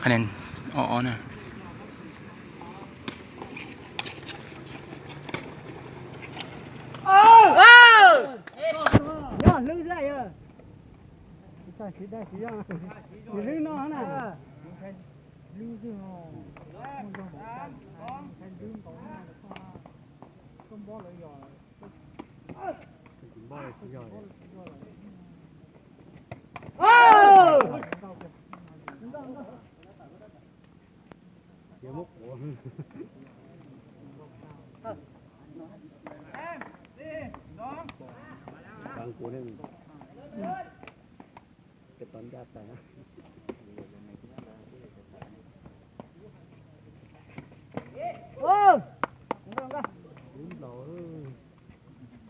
Nen, o o na. Yog hlwb xwb yog. Hlwb no na.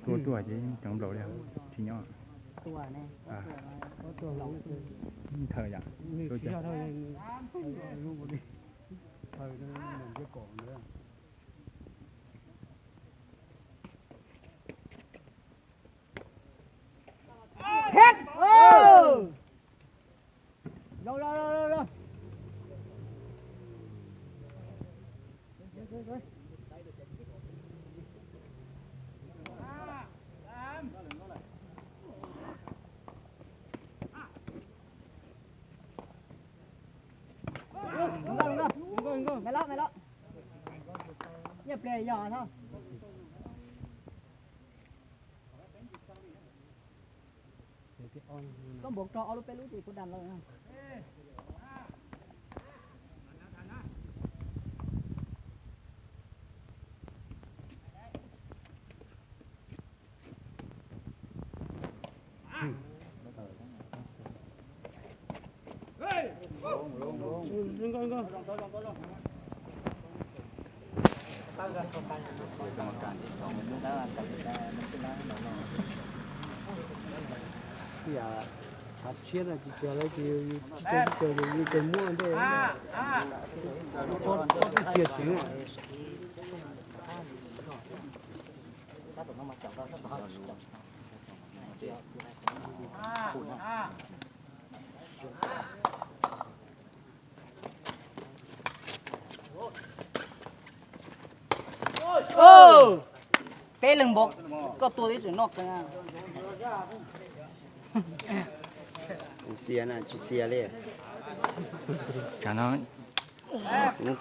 Tua tuaj ces cov nplaum li tsis nyob. Nthaw yam. Maj los, maj los. Ib pliag yog tau. Koj npaum rau ob lub peb lub ces kuv dam lawm. Tshav tshiab no tsis tsis lawv ces tsis tsis yus tsis muab ntej, cia tsev. Peb leeg npaum, koj tua ib tseem noj qees. Kuv xias na, tsis xias li.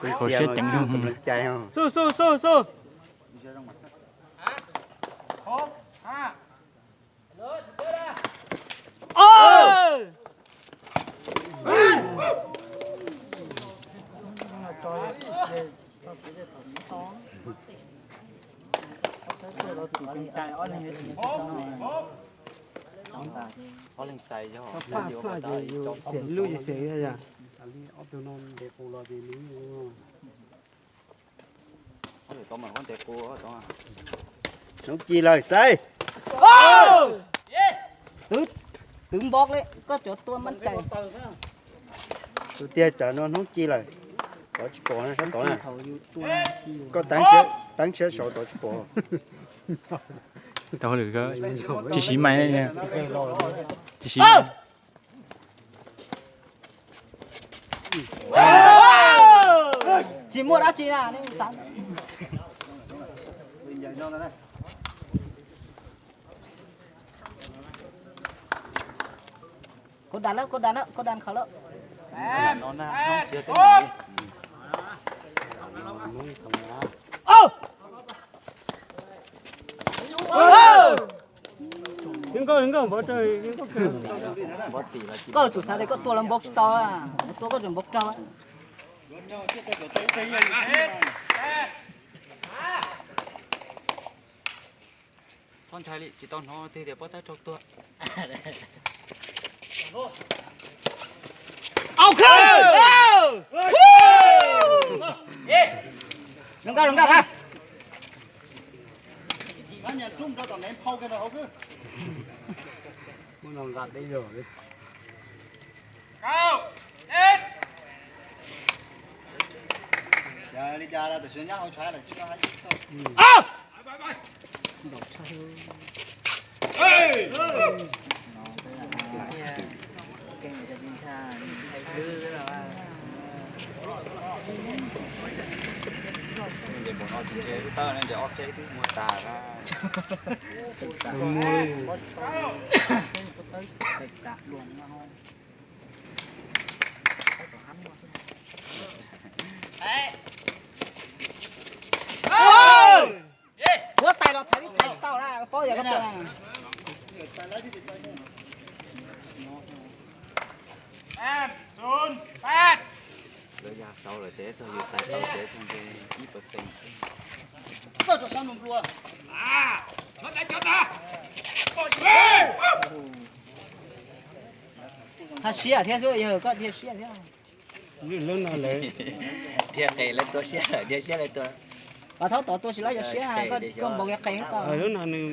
Kuv siab ceev. Xub xub xub xub. Ob leeg txais yog xiam lub ces xiam yog. Ob tug no ntes qus los ces nws Hnub ci lawm xaiv. Twv npov li koj cov tua mab cai. Tus tiag cov no hnub ci lawm. Tod tsis pom na, sab tod na. Koj teeb siab saud tod tsis pom. Tsis siv mais, tsis siv. Tsis muaj dab tsi na. Koj dam lawm, koj dam lawm, koj dam khawv lawm. Koj tsum xav tias koj tua lawv npaum tsis tau, tua koj tseem npaum raug. Txhob ntshai li, tsis tau hnov tiag tias pob tawb raug tuag. Zoo nkauj, zoo nkauj. Muab no nqa teb zog li. Ces npaum no ces ntshe lub tawb no ces ob xeb twb muag tas na. Muab tais los thaiv tib thaiv tsis tau na, paub yog koj tuaj na. Lawv ya tau lawm ces txog yus tais tau ces txog nce ib percent. Dhia siab thiab xwb, yog koj dhia siab thiab. Lub no lawv dhia qe lawv tua siab, dhia siab lawv tua. Pas thaub tod tua tsis lawv yog siab, koj npaum kev qe tau. Lub no nws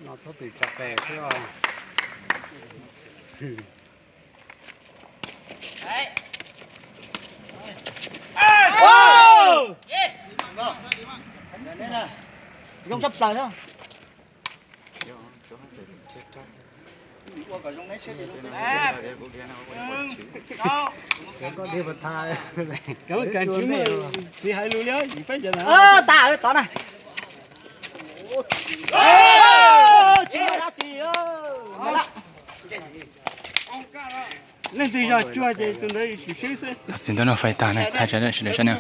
no txhob txwm tso qe xwb. Zoo tshaj plaws thiab. Koj dhia pas tha, koj tsis muaj txiv hais lus li, peb cov na. Tas tod na. Tsis muaj dab tsi. Leej twg zog tsuag ces tus ntawd swb xwb. Txiv ntuj no fais tag ne, thaj tsam sawv daws sab ne.